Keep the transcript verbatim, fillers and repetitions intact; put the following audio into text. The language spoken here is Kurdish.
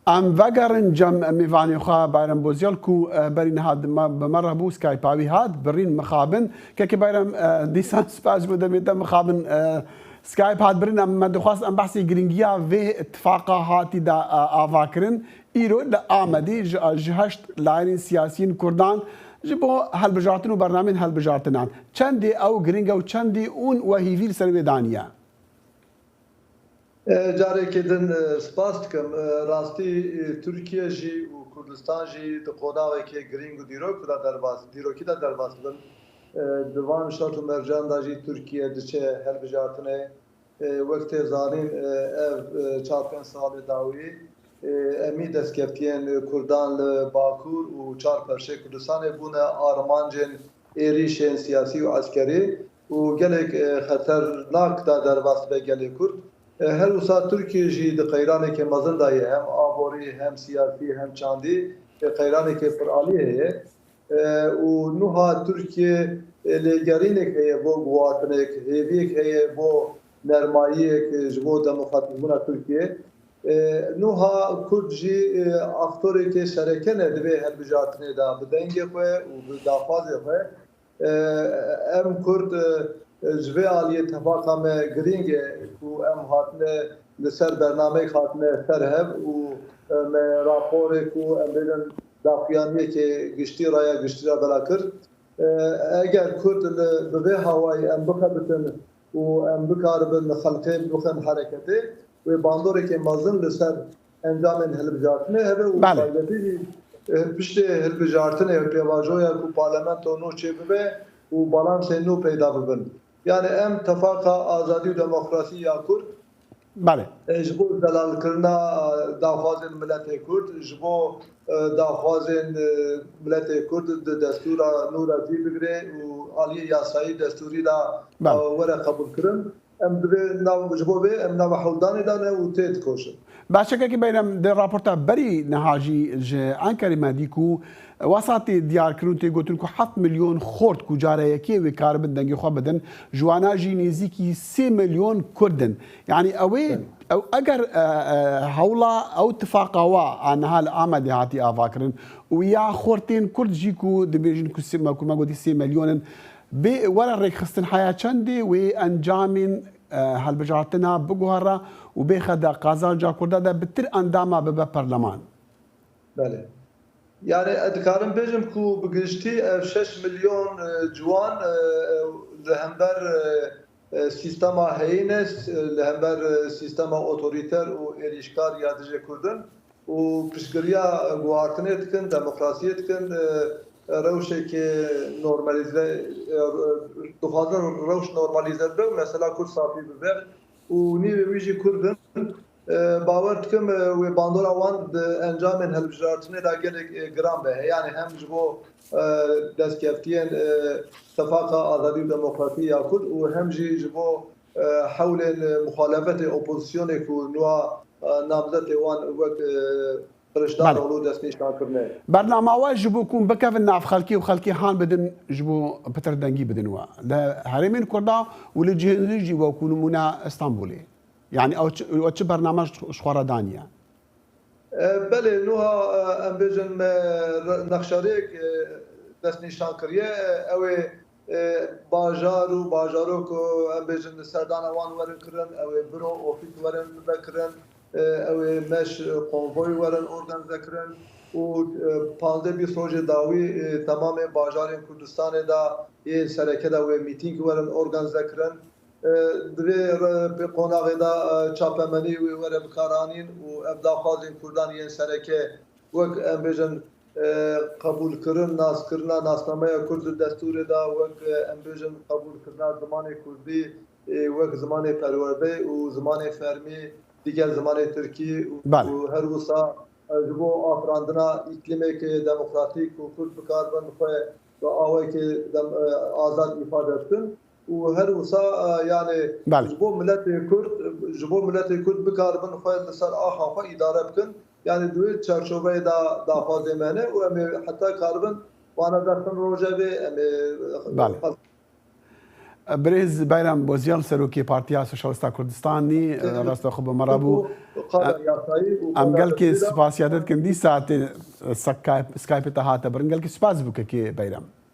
Em vegerin cem mêvanê xwe Bayram Bozyal ku, e, berî niha di me, bi me re bû, Skype-a wî hat, birîn mixabin. Kekê Bayram, e, dîsan spas ji bo demê te mixabin, e, Skype hat birîn. Em, me dixwest em behsê girîngiya vê tifaqa hatî da, e, ava kirin. Îro li Amedê ji, ji heşt layînên siyasiyên Kurdan ji bo helbijartin û bernameyên helbijartinan. Çendê ew girîng e û çendê hûn we hîvî li ser wê daniye? E, carekê din, e, spas dikim. E, rastî, e, Tirkiye jî û Kurdistan jî di qonaxekê girîng û dîrok de derbas, dîrokî de derbas dibin. E, di van şert û mercan de jî Tirkiye diçe helbijartinê. E, wek tê zanîn, e, ev, e, çar pênc salê dawî, e, hemî destkeftiyên Kurdan li Bakur û çar perçeyê Kurdistanê bûne armancên êrîşên siyasî û eskerî û gelek, e, xeternak da derbas dibe gelê Kurd. E, her wisa Tirkiye jî di qeyranekê mezin de ye, hem aborî, hem siyasî, hem çandî, e, qeyranekê piralî heye. E, û nuha Tirkiye, e, lêgerînek heye bo guhartinek, hêviyek heye bo nermayiyek, e, ji bo demokratîkbûna Tirkiye. E, nuha Kurd jî, e, aktorekê sereke ne di vê hilbijartinê de, bi dengê xwe û bi daxwazê xwe. E, em Kurd, e, ji vê aliyê tefaqa me girîng e ku em hatine li ser bernameyek hatine ser hev û, e, me raporê ku em bêjin daxuyaniyekê giştî, raya giştî re bela kir. E, eger Kurd li, bi vê hawayî em bixebitin û em bikaribin xelkê bixin hereketê, wê bandoreke mezin li ser encamên hilbijartinê hebe û Belê. taybetî jî, e, piştê hilbijartinê pêvajoya ku parlamento nû çêbibe û balansên nû peyda bibin. Yani em tefaqa azadî û demokrasî ya Kurd Belê. e, ji bo zelalkirina, e, daxwazên miletê Kurd, ji bo, e, daxwazên, e, miletê Kurd di destûra nû re cî bigire û aliyê yasayî destûrî de, Belê. e, were qebûlkirin. Em divê nav, ji bo vê em nava hewldanê de ne û tê dikoşin. Baş e, Kekê Beyrem, di raporta berî niha jî ji Enkerê me dî ku wesa tê diyarkirin û tê gotin ku heft milyon xort ku cara yekê wê karibin dengê xwe bidin, ji wana jî nêzîkî sê milyon Kurd in. Yanî ew ê, Evet. ew eger, e, e, hewla ew tifaqa wa a niha li Amedê hatî avakirin û ya xortên Kurd jî ku dibêjin ku sê, me, ku me gotî sê milyon in, bê were rêkxistin heya çendê wê encamên, e, hilbijartina biguhere û bêxe de qazanca Kurda de bi tir endama bibe perleman? Belê. Yani, ez dikarim bêjim ku bi giştî ev şeş milyon, e, ciwan, e, e, li hember, e, e, sîstema heyî ne, s-, li hember, e, sîstema otorîter û êrîşkar ya dijî Kurdin û piştgiriya guhartinê dikin, demokrasiyê dikin, e, rewşeke normalîze, e, dixwazin rewş normalîze bibe û mesela Kurd safî bibe û nîvê wî jî Kurd in. E, bawer dikim, e, wê bandora wan di encamên hilbijartinê de gelek, e, giran be. Yani hem ji bo, e, destkeftiyên, e, Tefaqa Azadî û Demokrasî ya Kurd û hem jî ji bo, e, hewlên, e, muxalefetê, opozisyonê ku niha, e, namzetê wan wek, e, Kiliçdaroglu Belê. destnîşan kirine. Bernama we ji bo ku bikevin nav xelkê û xelkê han bidin, ji bo pitir dengî bidin we. Li herêmên Kurda û li cihên din jî wekû nimûne Stenbolê. Yani ew çi, ew çi bername ji, ji xwe re daniye? E, belê, nuha, e, em bêjin me re-, nexşerêk, e, destnîşan kiriye. Ew ê, e, bajar û bajarok, e, em bêjin serdana wan werin kirin, ew ê biro ofîs werin vekirin, e, ew ê meş, e, konvoy werin organîze kirin û, e, panzdeh bîst rojê dawî, e, temamê bajarên Kurdistanê de yên sereke de wê mîtîng werin organîze kirin. E, di vê re-, pê qonaxê de, e, çapemenî wê were bikaranîn û ev daxwazên Kurdan yên sereke wek, em bêjin, e, qebûlkirin, naskirina nasnameya Kurd di destûrê de wek, e, em bêjin, qebûlkirina zimanê Kurdî, e, wek zimanê perwerdeyê û zimanê fermî digel zimanê Tirkî û, Belê. û her wisa, e, ji bo afirandina îklîmeke demokratîk û Kurd bikaribin xwe bi awayekê dem-, e, azad îfade bikin. Û her wisa, e, yani Belê. ji bo miletê Kurd, ji bo miletê Kurd bikaribin xwe li ser axa xwe îdare bikin. Yani di wê çarçoveyê de daxwazê me ne û em ê heta karibin wana derxin rojevê, em ê Belê. Birêz Bayram Bozyal, serokê Partiya Sosyalista Kurdistanî, rasta xwe bi me re bû. Em gelkî spasiya te dikin. Dîsa tê Skype te hate birin. Gelkî spas bû kekê Bayram.